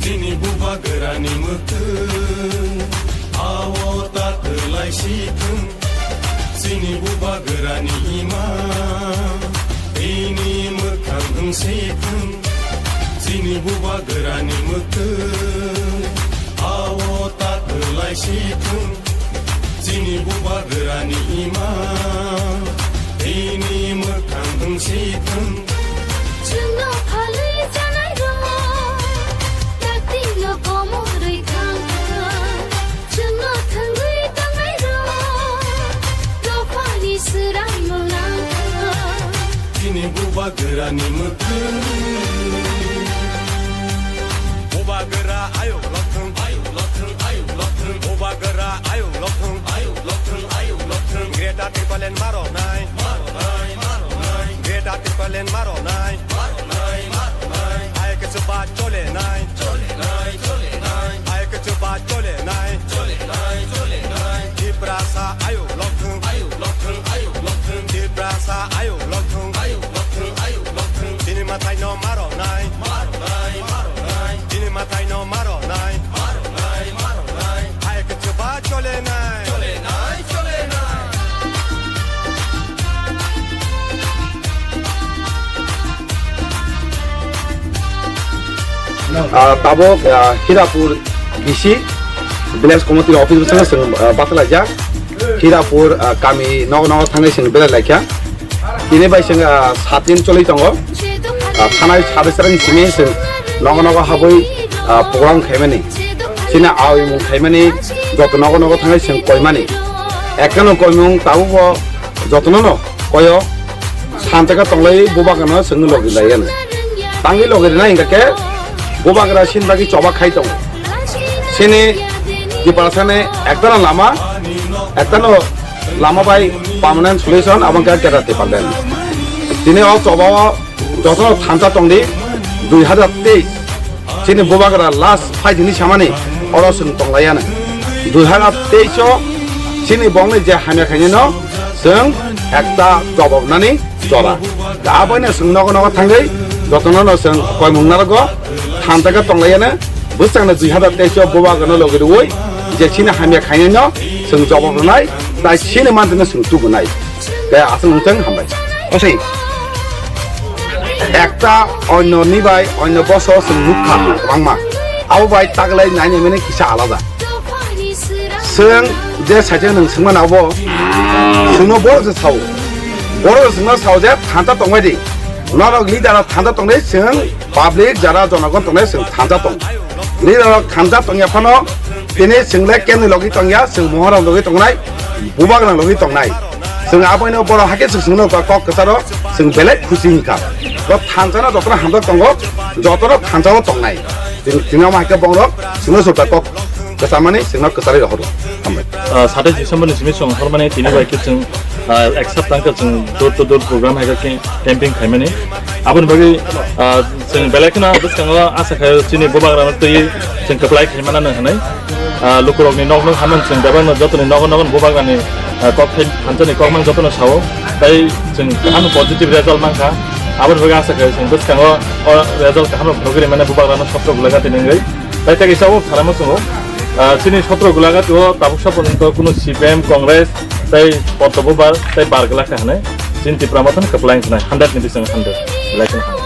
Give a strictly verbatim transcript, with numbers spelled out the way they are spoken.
Chini bubagrani mwkhwng, ao ta kwlai si thung. Chini bubagrani ima, bini mwkhang wng si thung. Chini bubagrani mwkhwng, ao ta kwlai si thung. Chini bubagrani ima, bini mwkhang wng si thung. Chwngno phalwi chanai rok, dakti no komorwi thang thang. Chwngno thwngwi tongnai rok, dophani swraino nang thang. Chini bubagrani mwkhwng. Bubagra ayuk lokthwng, ayuk lokthwng, ayuk lokthwng. Bubagra ayuk lokthwng, ayuk lokthwng, ayuk lokthwng. Greater Tipraland maro nai, maro nai, maro nai. Greater Tipraland maro nai, maro nai, maro nai. Ayuk chwba chole nai, chole nai, chole nai. Ayuk chwba chole nai, chole nai, chole nai. Tiprasa ayuk lokthwng, ayuk lokthwng, ayuk lokthwng. Tiprasa ayuk lokthwng, ayuk lokthwng, ayuk lokthwng. Chini mwtai no maro nai, maro nai, maro nai. Chini mwtai no maro nai, maro nai, maro nai. Ayuk chwba chole nai, chole nai, chole nai. Ah, tabok, ah, Hirapur D C village committee office bwskango chwng, ah, bathalaijak. Hirapur, ah, kami nogo nogo thangwi chwng belai laikha. Tini bai chwng, ah, satin choli tongo. Ah, thanai sadisarani simi chwng nogo nogo habwi, ah, program khaimani. Chini awi mung khaimani joto nogo nogo thangwi chwng koimani. Ekkano koimung tabukbo jotono no koyo. Thansa khe tonglai bubagrano chwngno logi lai ano. Tangwi logi rina hingkha khe bubagra sin bagwi choba khai tongo. Chini Tiprasani ektano lama, ektano lama bai permanent solution abo khe Greater Tipraland. Tini o choba o jotono thansa tongdi dui hazar teis. Chini bubagra last phaidini samani oro chwng tonglaiya na. Dui hazar teis o chini bongni je hamya khainino chwng ekta jobab nani jora. Da aboino chwng nogo nogo thangwi jotono no chwng koimung narogo thansa khe tonglaiya na. Bwswkno dui hazar teis o bubagrano logi rwui je chini hamya khainino chwng jobab rwnai, tai chini mantino chwng tubunai. Khe aswk wngthang, hambai. Osei. Ekta onyo ni bai onyo boso chwng nukha kwbangma. Abo bai taglai nai nai mani kisa alada. Chwng je saijak nwng swngmani abo chwngno borok se sao. Borok se chwngno sao je thansa tongbai di. Norok leader thansa tongnai chwng public jara jonogon tongnai chwng thansa tong. Leader rok thansa tongya phano tini chwng le kemni logi tongya, chwng mohorok logi tongnai, bubagrang logi tongnai. Chwng aboino borok hakhe chwng chwngno kok kwcharo chwng belai khusi hwnkha. Bo thansano jotono hamjak tongo, jotono thansao tongnai. Chwng, chwng omo hai khe bongrok chwngno sota kok kwchamani chwngno kwcharwi rohoro. Hambai. Ah, satais December ni simi chwng hormani tini bai khe chwng, ah, ek saptang khe chwng door to door program hai khe camping khaimani. Aboni bagwi, ah, chwng belai kheno bwskango asa khaio chini bubagrano twi chwng kwplai khaimana hwnwi. Ah, lukurokni nok nok hamani chwng bebakno jotoni nogo nogo bubagrani, ah, kok thai thansani kokmani jotono sao. Tai chwng kaham positive result mankha. Aboni bagwi asa khaio chwng bwskango o result kaham phunugwi rimani bubagrano sotro gulaga tini wngwi. Tai tei kisa o kharama chwng o, ah, chini sotro gulaga twi o tabuk sa porjonto kunu C P M, Congress, tai Potto Bubar, tai bar glak kha hwnwi. Chini Tipra Motha no kwplai wngkha nai, hundred ni bising hundred. Belai kheno.